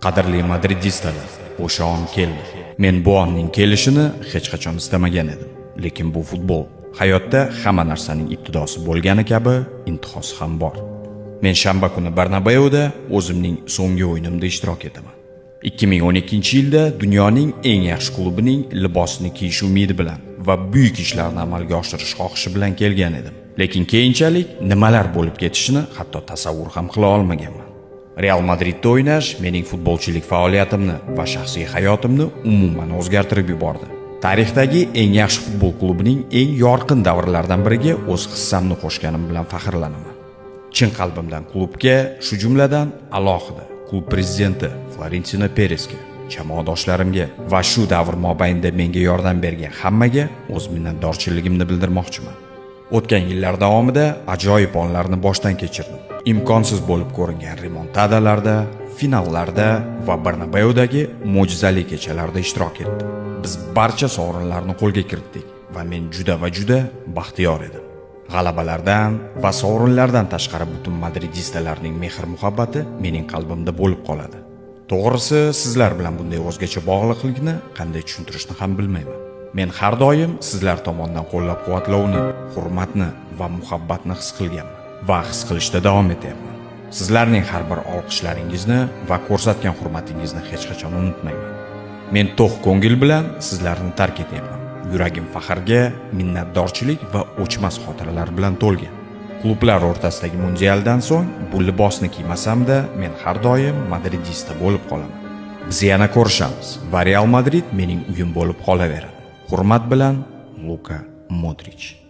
Qadrli madridistalar, o'sha on keldi. Men bu onning kelishini hech qachon istamagan edim. Lekin bu futbol. Hayotda hamma narsaning ibtidosi bo'lgani kabi intihosi ham bor. Men shanba kuni Bernabeuda o'zimning so'nggi o'yinimda ishtirok etaman. 2012-yilda dunyoning eng yaxshi klubining libosini kiyish umidi bilan va buyuk ishlarni amalga oshirish xohishi bilan kelgan edim. Lekin keyinchalik nimalar bo'lib ketishini hatto tasavvur ham qila olmaganman. Real Madridda o'ynash mening futbolchilik faoliyatimni va shaxsiy hayotimni umuman o'zgartirib yubordi. Tarixdagi eng yaxshi futbol klubining eng yorqin davrlaridan biriga o'z hissamni qo'shganim bilan faxrlanaman. Chin qalbimdan klubga, shu jumladan alohida klub prezidenti Florentino Peresga, jamoadoshlarimga va shu davr mobaynida menga yordam bergan hammaga o'z minnatdorchiligimni bildirmoqchiman. O'tgan yillar davomida ajoyib onlarni boshdan kechirdim. Imkonsiz bo'lib ko'ringan remontadalarda, finallarda va Bernabeu'dagi mo'jizali kechalarda ishtirok etdim. Biz barcha sovrinlarni qo'lga kiritdik va men juda va juda baxtiyor edim. G'alabalardan va sovrinlardan tashqari butun madridistalarning mehr-muhabbati mening qalbimda bo'lib qoladi. To'g'risi, sizlar bilan bunday o'zgacha bog'liqlikni qanday tushuntirishni ham bilmayman. Men har doim sizlar tomonidan qo'llab-quvvatlovni, hurmatni va muhabbatni his qilganman va his qilishda davom etyapman. Sizlarning har bir olqishlaringizni va ko'rsatgan hurmatingizni hech qachon unutmayman. Men to'q ko'ngil bilan sizlarni tark etyapman. Yuragim faxrga, minnatdorchilik va o'chmas xotiralar bilan to'lgan. Klublar o'rtasidagi mundialdan so'ng bu libosni kiymasam-da, men har doim madridista bo'lib qolaman. Biz yana ko'rishamiz va Real Madrid mening uyim bo'lib qolaveradi. Hurmat bilan, Luka Modrich.